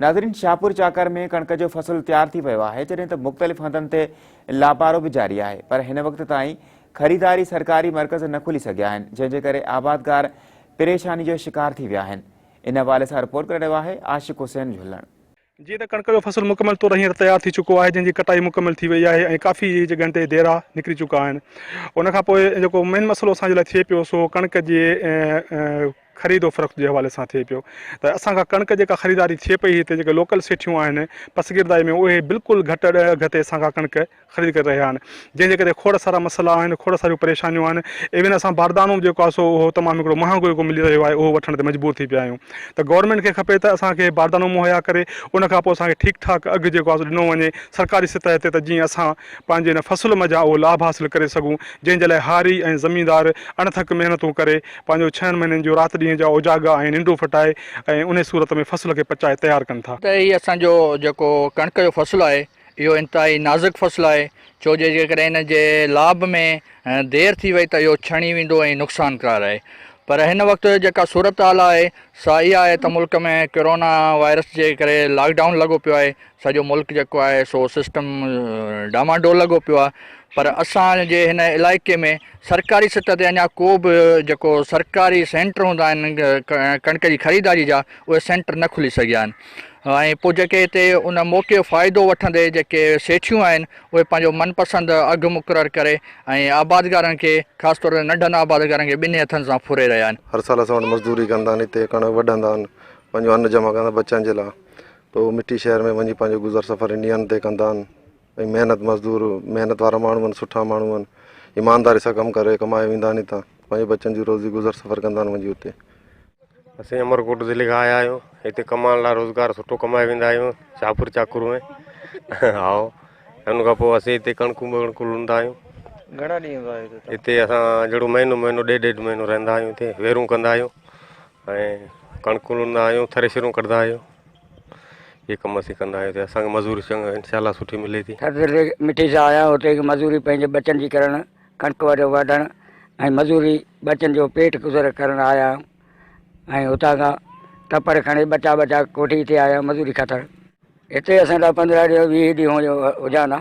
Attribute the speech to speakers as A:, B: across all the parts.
A: ناظرين شاهپور چاڪر ۾ ڪڻڪ جو فصل تيار ٿي ويو آهي جڏهن ته مختلف هنڌن تي لابارو به جاري آهي پر هن وقت تائين خريداري سرڪاري مرڪز نه کلي سگهيا آهن جنهن جي ڪري آبادگار پريشاني جو شڪار ٿي ويا آهن ان حوالي سان رپورٽ ڪري رهيو آهي عاشق حسين جهلڻ.
B: جيئن ته ڪڻڪ جو فصل مڪمل طور هينئر تيار ٿي چڪو آهي جنهن جي ڪٽائي مڪمل ٿي وئي آهي ۽ ڪافي جڳهن تي ديرا نڪري چڪا آهن ان کان پوء جيڪو مين مسئلو اسان جي لاء ٿئي پيو سو ڪڻڪ جي خريد و فروخت جي حوالي سان ٿئي پيو ته اسان کان ڪڻڪ جيڪا خريداري ٿئي پئي هتي جيڪي لوڪل سيٺيون آهن پسگردائي ۾ اهي بلڪل گهٽ اگهه تي اسان کان ڪڻڪ خريد ڪري رهيا آهن جنهن جي ڪري کوڙ سارا مسئلا آهن کوڙ ساريون پريشانيون آهن ايون اسان باردانو به جيڪو آهي سو اهو تمام هڪڙو مهانگو جيڪو ملي رهيو آهي اهو وٺڻ تي مجبور ٿي پيا آهيون ته گورنمينٽ کي کپي ته اسان کي باردانو مهيا ڪري ان کان پوء اسان کي ٺيڪ ٺاڪ اگهه جيڪو آهي سو ڏنو وڃي سرڪاري سطح تي ته جيئن اسان پنهنجي ان فصل منجهان اهو لاڀ حاصل ڪري سگهون جنهن جي لاء هاري ۽ زميندار اڻٿڪ محنتون ڪري پنهنجو ڇهن مهينن جو رات ڏينهن جا اوجاڳا ۽ ننڊون ڦٽائي ۽ انهي صورت ۾ فصل کي پچائي تيار ڪن ٿا.
C: ته هي اسان جو جيڪو ڪڻڪ جو فصل آهي اهو انتهائي نازڪ فصل آهي ڇو جو جيڪڏهن ان جي لاڀ ۾ دير ٿي وئي ته اهو ڇڻي ويندو ۽ نقصانڪار آهي پر هن وقت جيڪا صورتحال آهي سا اها آهي ته ملڪ ۾ ڪرونا وائرس جي ڪري لاڪ ڊائون لڳو پيو آهي سڄو ملڪ جيڪو آهي سو سسٽم ڊانواڊول لڳو پيو آهي پر اسان جي هن علائقي ۾ سرڪاري سطح تي اڃا ڪو به جيڪو سرڪاري سينٽر هوندا آهن ڪڻڪ جي خريداري جا اهي سينٽر نه کلي سگهيا آهن ۽ پوء جيڪي هتي ان موقعي جو فائدو وٺندي جيڪي سيٺيون آهن اهي پنهنجو من پسند اگهه مقرر ڪري ۽ آبادگارن کي خاص طور تي ننڍن آبادگارن کي ٻنهي هٿن سان ڦري رهيا آهن.
D: هر سال اسان وٽ مزدوري ڪندا آهن هتي ڪڻڪ وڍندا آهن پنهنجو ان جمع ڪندا آهن بچن جي لاء پوء مٺي شهر ۾ وڃي پنهنجو گذر سفر انهن تي ڪندا آهن ۽ محنت مزدور محنت وارا ماڻهو آهن سٺا ماڻهو آهن ايمانداري سان ڪم ڪري ڪمائي ويندا آهن هتان پنهنجي بچن جي روزي گذر سفر ڪندا آهن وڃي اتي.
E: اسين عمرڪوٽ ضلعي کان آيا آهيون هتي ڪمائڻ لاء روزگار سٺو ڪمائي ويندا آهيون شاهپور چاڪر ۾ هائو ان کان پوء اسين هتي ڪڻڪون ٻڻڪون لڻندا آهيون.
F: گهڻا ڏينهن رهيا آهيو هتي؟
E: هتي اسان جهڙو مهينو مهينو ڏيڍ ڏيڍ مهينو رهندا آهيون هتي ويرون ڪندا آهيون ۽ ڪڻڪ لڻندا آهيون ٿريشرون ڪڍندا آهيون اهي ڪم اسين ڪندا آهيون هتي اسان کي مزوري چڱي انشاء الله سٺي ملي ٿي.
G: ٿر ضلعي مٺي سان آيا هتي مزوري پنهنجي ٻچن جي ڪرڻ ڪڻڪ وڍ وڍڻ ۽ مزوري ٻچن جو پيٽ گذر ڪرڻ آيا آهيون ۽ هتان کان ٽپر کڻي ٻچا ٻچا ڪوٺي هتي آيا آهيون مزوري خاطر. هتي اسان لاء 15 ڏينهن 20 ڏينهن هجان ها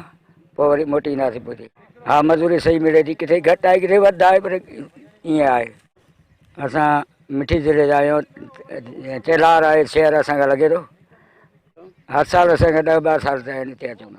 G: پوء وري موٽي اينداسين پوء ها مزوري صحيح ملي ٿي ڪٿي گهٽ آهي ڪٿي وڌ آهي پر ائين آهي. اسان مٺي ضلعي جا آهيون چيلهار آهي شهر اسان کان لڳي ٿو هر سال اسان کي ڏهه 12 سال ٿيا آهن هتي اچون ٿا.